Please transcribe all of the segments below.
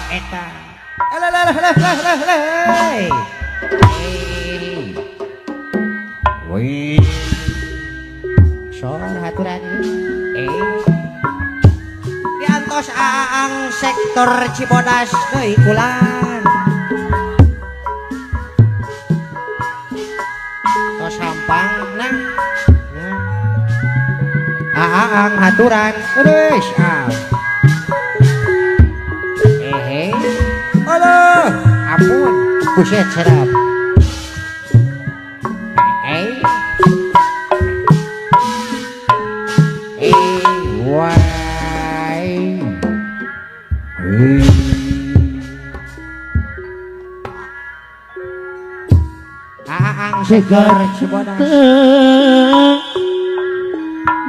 Eta. Alah alah alah alah alah. Wih. Sor haturan. Diantos Aang sektor Cibodas deui kulan. Tos hampang nah. Aang haturan terus. Aduh, ampun, buset serap. Wai. Aang segar Cibodas.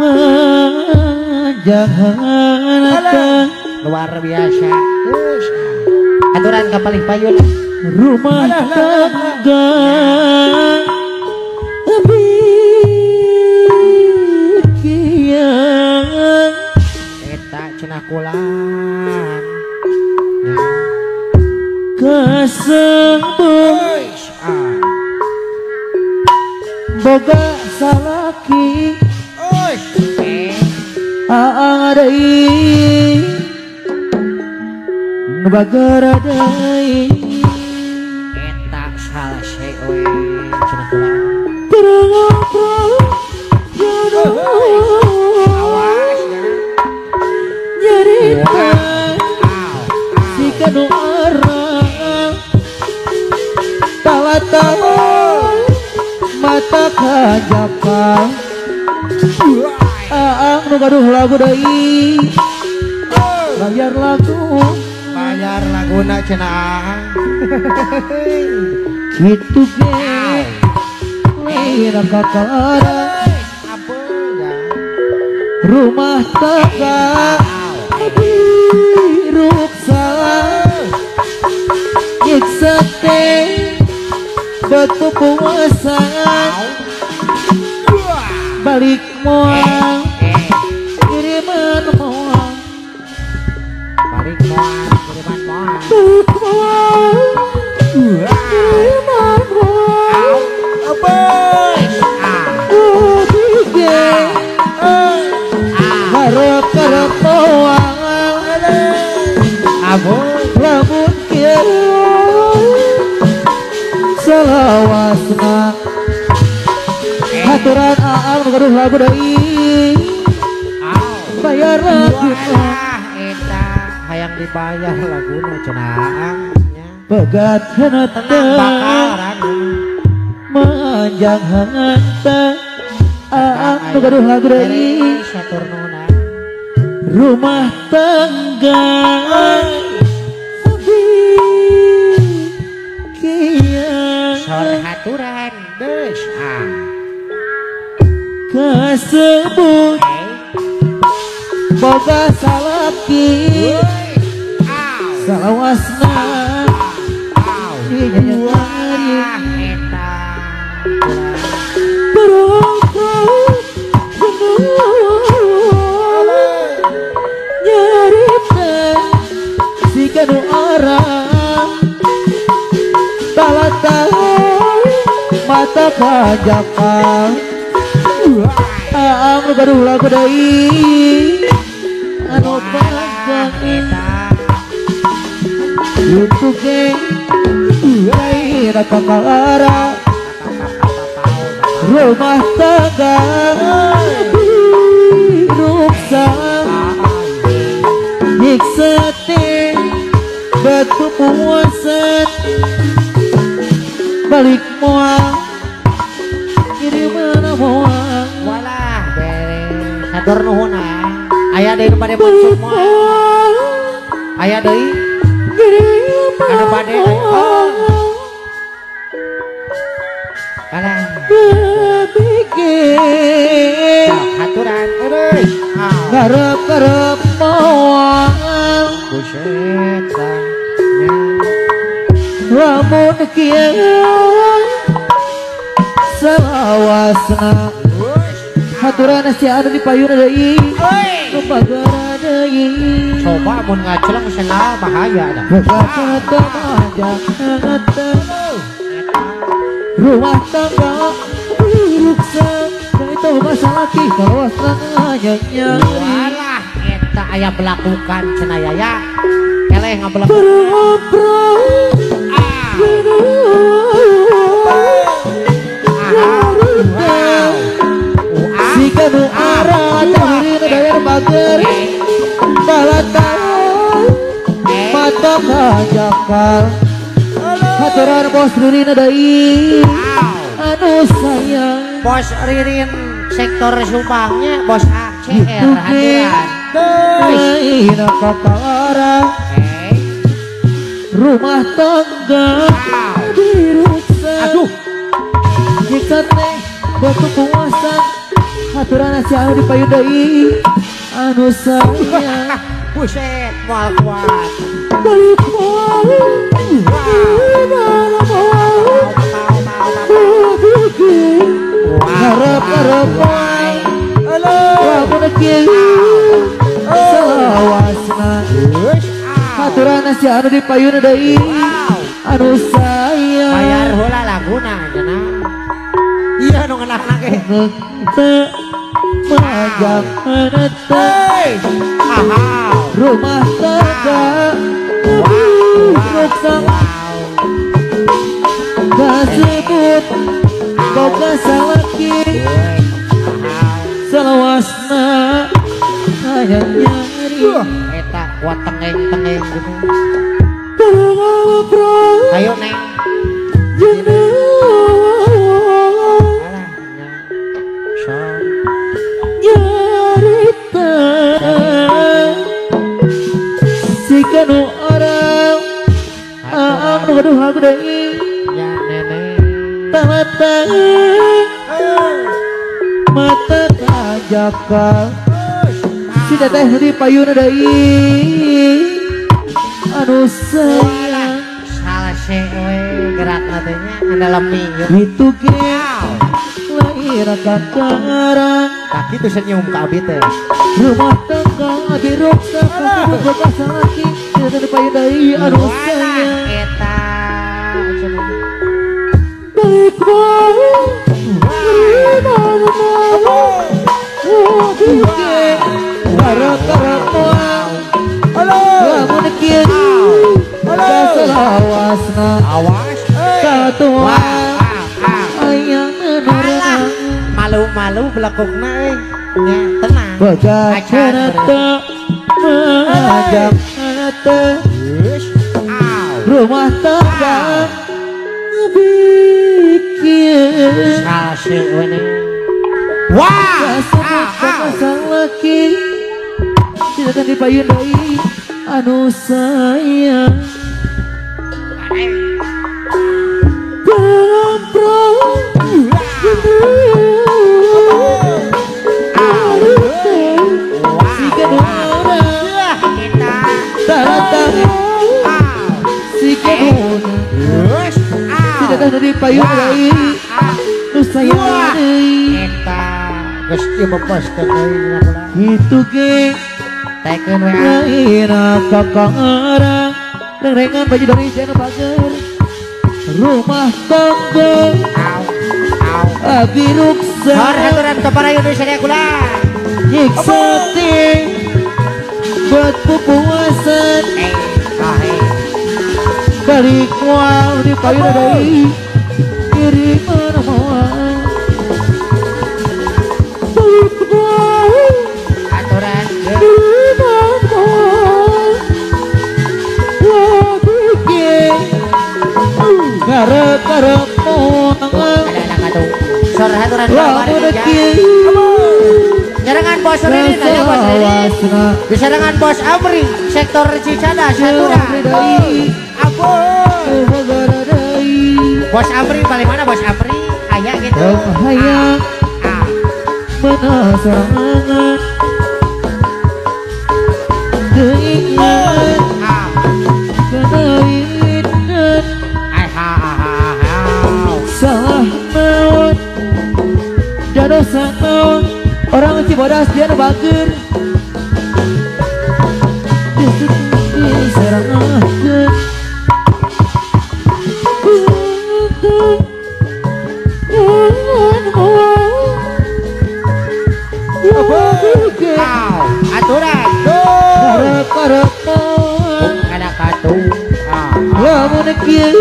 Menjangan luar biasa. Aturan kapalih payun rumah tangga bikian eta cenah kulan kasebut boga salaki aang deui nu bageur deui eta salse we cenah kulan terang jodoh awas nyarita si kanu arang talata mata kajapa Aang nu gaduh lagu deui bayar lagu bayar laguna cenah Aang kitu ge lain kakara rumah tangga ruksak nyiksa teh batu puasan balik moal kiriman moal balik moal kiriman moal balik moal kiriman moal ubige harap-harap moal lamun kieu salawasna aturan Aang nu gaduh lagu deui bayar lagu eta hayang dibayar laguna cenah Aang nya pegat tenang bakaran manjang hanta Aang nu gaduh lagu deui rumah tangga bikian sor haturan deus kasebut boga salaki salawasna nyarita si kanu arang talata mata kajaka Aang nu gaduh lagu deui anu panjang kitu ge lain kakara rumah tangga ruksak nyiksa teh batu puasan balik moal kiriman moal walah beres hatur nuhun aya deui nu bade maksud moal aya deui anu bade alah bikin haturan euy garep-garep moal buset lamun kieu salawasna haturan si anu di payun deui nu pagara deui deui. Coba mun ngaceleng sendal bahaya dah. Rumah tangga diruksa itu masalah kita wasna nyari. Walah eta aya belakukan cenah yaya. Keleh ngabelakukan. Si kanu arah cahiri dayar bager balata mata kajakal haturan bos Ririn deui anu sayang. Bos Ririn sektor Subangnya bos ACR haturan. Aina kakara rumah tangga diruksa. Aduh nyiksa teh batu puasa haturan si anu dipayun deui anu sayang. Buset moal kuat balik moal harap-harap lamun kieu salawasna haturan si anu dipayun deui anu sayang. Bayar heula laguna cenah. Iya nu ngeunahna ge. Teu majang teh rumah tangga ruksak kasebut boga salaki salawasna hayang nyari. Eta kuat tengeng-tengeng gitu. Ayo neng. Nyarita si kanu orang aam nu gaduh lagu deui ya nenek tamata mata kajakal si teteh nu dipayun deui anu sayang. Salse we gerakna teh nya andalemi kitu ge lain kakarang. Tah kitu senyum ka abi teh. Rumah tangga diruksak boga salaki teu dipayun deui anu sayang. Eta balik wae gara-gara moal lamun kieu kasalawasna awas katua aya meureunan malu-malu belakukna euy nya tenang. Boga teu majang teu rumah tangga bikin salse we neng. Wah salaki tidak dipayun deui anu sayang. Dipayun deui nu sayang deui. Eta geus ieu bebaskeun deui kula. Kitu ge tekeun we lain kakara rengrengan baju dari jana bager rumah tangga abi ruksa. Haturan ka para Indonesia kula. Nyiksa teh buat pupuasan balik moal dipayun deui kiriman moal balik moal aturan kiriman moal wabuke garap-garap moal sor haturan nyarengan bos Ririn aya bos Ririn disarengan bos Amri sektor Cicadas haturan. Bos Amri paling mana bos Amri aya gitu. Hayang penasaran teuingan kenainan salah naon jadosa naon orang Cibodas dia nu bager. Diserahkeun Aturan kada katu lamun kieu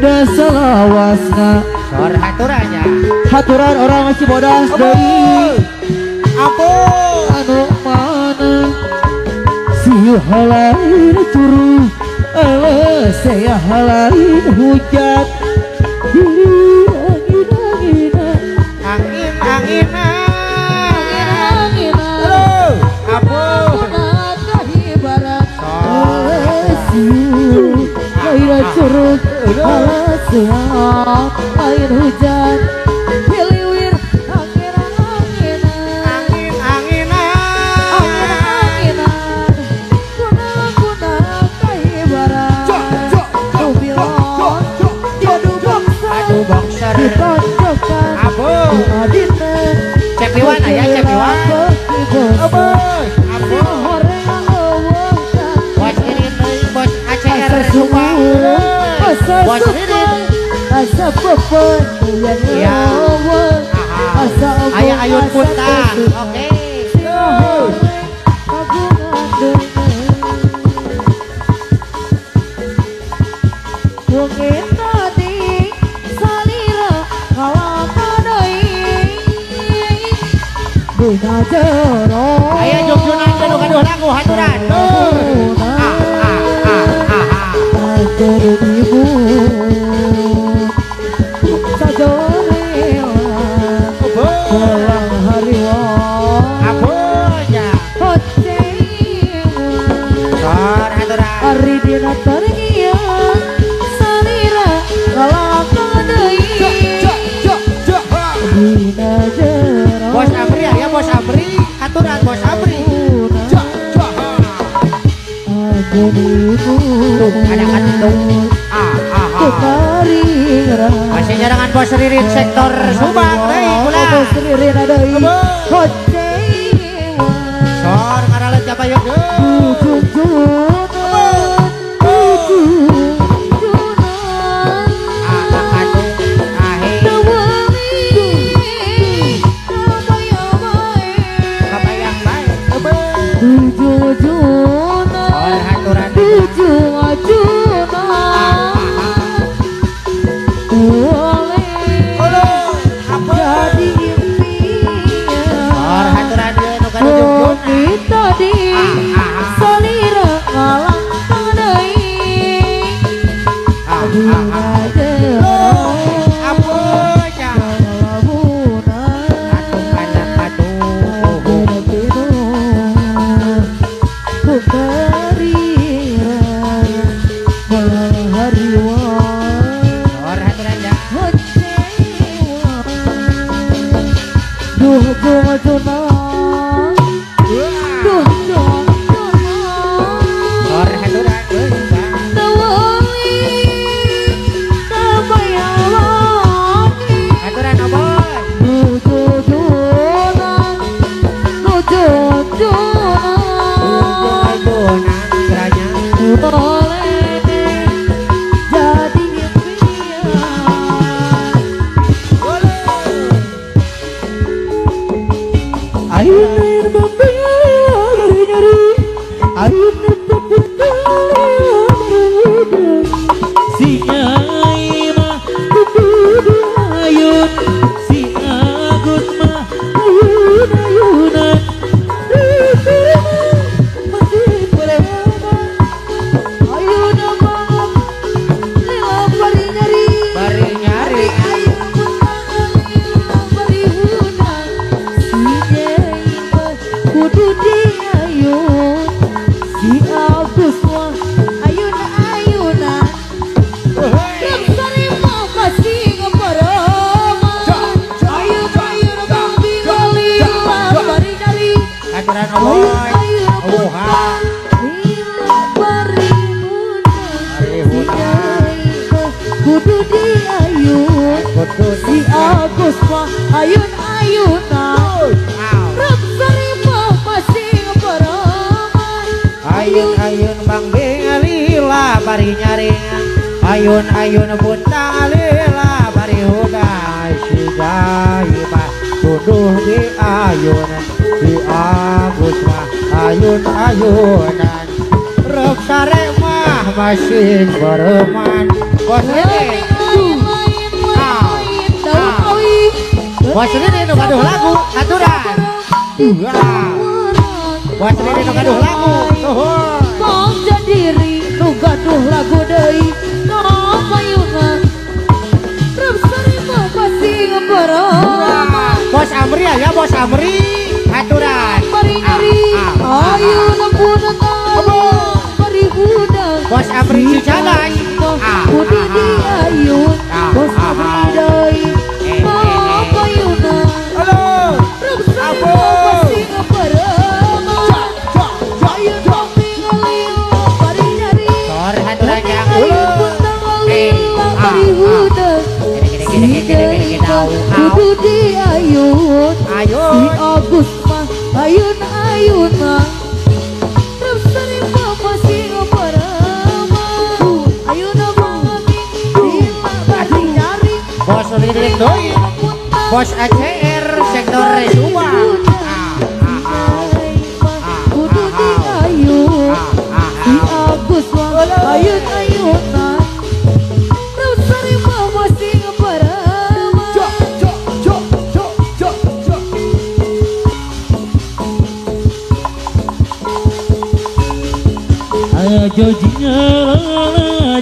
dasalawasna sor haturannya haturan orang Cibodas deui ampun anu mana si halain curuh saya halain hujan angin angin angin angin angin ampun air curug air hujan hiliwir angin angin angin angin angin anginan kuna kuna kahibaran kubilon adu boxer ditonjokan adina cepiwan aya cepiwan bos Ririn asa popon ya aya ayun puntang oke tadi salira kalapa deui dina jero aya jogjunan nu gaduh lagu haturan ibu sajorela pulang hariwa apunya sor haturan ari dina terngiang salira kalakon deui dina jero bos Amri aya bos Amri haturan bos Amri ada kantung masih nyarangan bos Ririn sektor Subang deui kula bos Ririn deui sor ngaralet jabayun Si Ayun-ayun Bang Bing lila bari nyaring. Ayun-ayun buntang lila bari hudang. Si Jaiba tuduh di ayun. Si Agus mah ayun-ayunan. Rek sare mah masih bereman. Bos Rene. Bos Rene nu gaduh lagu aturan. Bos Rene nu gaduh lagu. Nuhun. Bangsa diri nu gaduh lagu deui. Kapayungan. Rek sare mah masih bereman. Bos Amri ya Bos Amri aturan. Bari nyari ayun buntang bari hudang. Bos Amri Cicadas. Kudu di ayun Bos Amri deui. Kapayunan. Halo. Rek sare mah masih bereman. Ayun lila bari nyari. Sor aturan jang. Ayun buntang lila bari hudang. Kudu di ayun. Si Agus mah ayun-ayunan. Rek sare mah masih bereman. Ayun bangking lila bari nyari. Bos Lilik deui. Bos ACR sektor Subang. Kudu di ayun. Si Agus mah ayun-ayunan. Rek sare mah masih bereman. Jojing,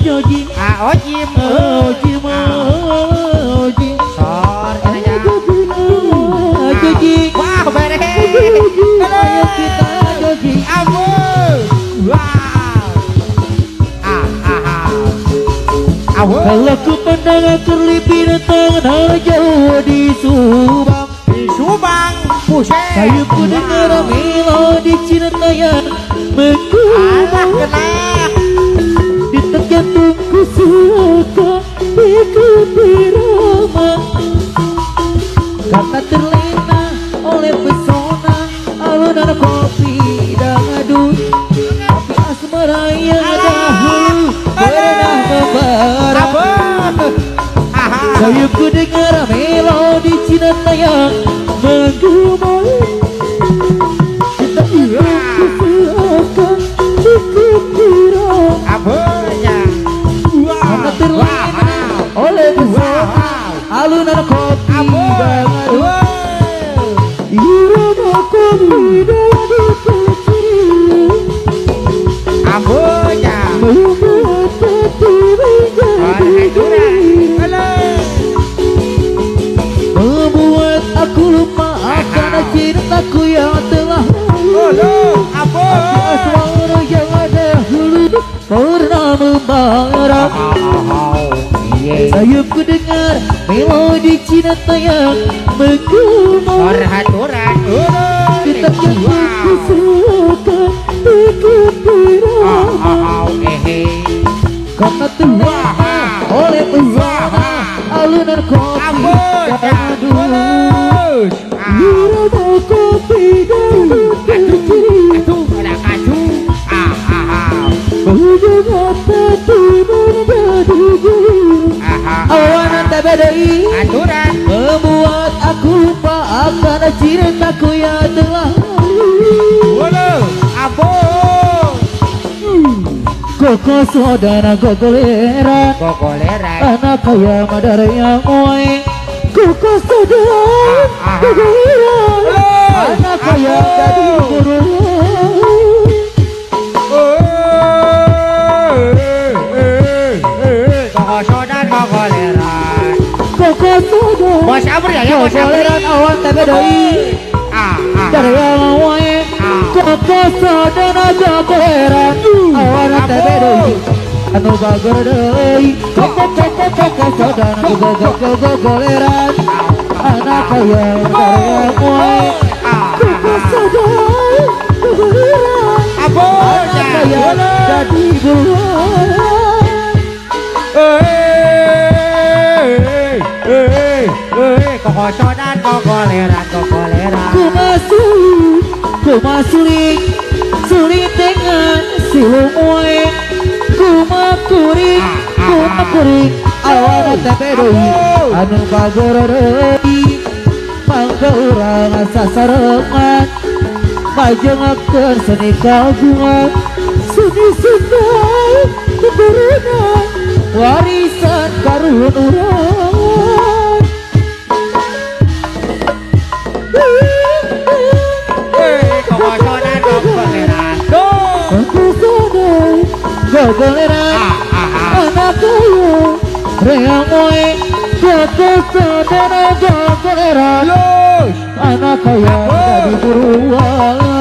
jojing, ojim, ojim, ojim. Sor cenah. Jojing. Wah, beres. Ayo kita jojing. Ampun. Wow. Kalau ku pandang terlipir tanah jauh di Subang. Di Subang, buset. Saya ku dengar melodi cinta yang menggumbang. Di jantungku suka ikut irama. Karena terlena oleh pesona alunan kopi dan adu. Tapi asmara yang dahulu pernah membara. Saya ku dengar melodi cinta yang menggumbang. Di jantungku suka ikut irama. Karena terlena oleh pesona alunan kopi dan adu. Irama kopi dan adu kecil. Membuat hati menjadi geli. Membuat aku lupa akan cintaku yang telah lalu. Asmara yang dahulu pernah membara. Saya ku dengar melodi cinta yang menggema. Detak jantungku suka ikut irama. Karena terlena oleh pesona alunan kopi dan adu. Irama kopi dan adu. Membuat hati menjadi geli. Awanan TBDI membuat aku lupa akan cintaku yang telah lalu. Koko saudara gogoleran, anak kaya madara yang moe. Koko saudara gogoleran, anak kaya jadi guru. Koko saudara gogoleran, Koko saudara Bos Amri ya, Bos Amri. Awan TBDI dari yang moe. Koko saudara gogoleran, awan TBDI anu bagor deui. Koko koko koko saudara gogoleran, anak kaya dari yang moe. Koko saudara gogoleran, anak kaya jadi guru. Koko sodan gogoleran gogoleran. Ku masuling, suling dengan Silumoe kumakuring kumakuring awana teh deui anu bagor deui mangga urang sasarengan majengakeun seni kagungan seni Sunda keturunan warisan karuhun urang. Gogoleran anak kayu reang moe gogoleran anak kaya dari buruan.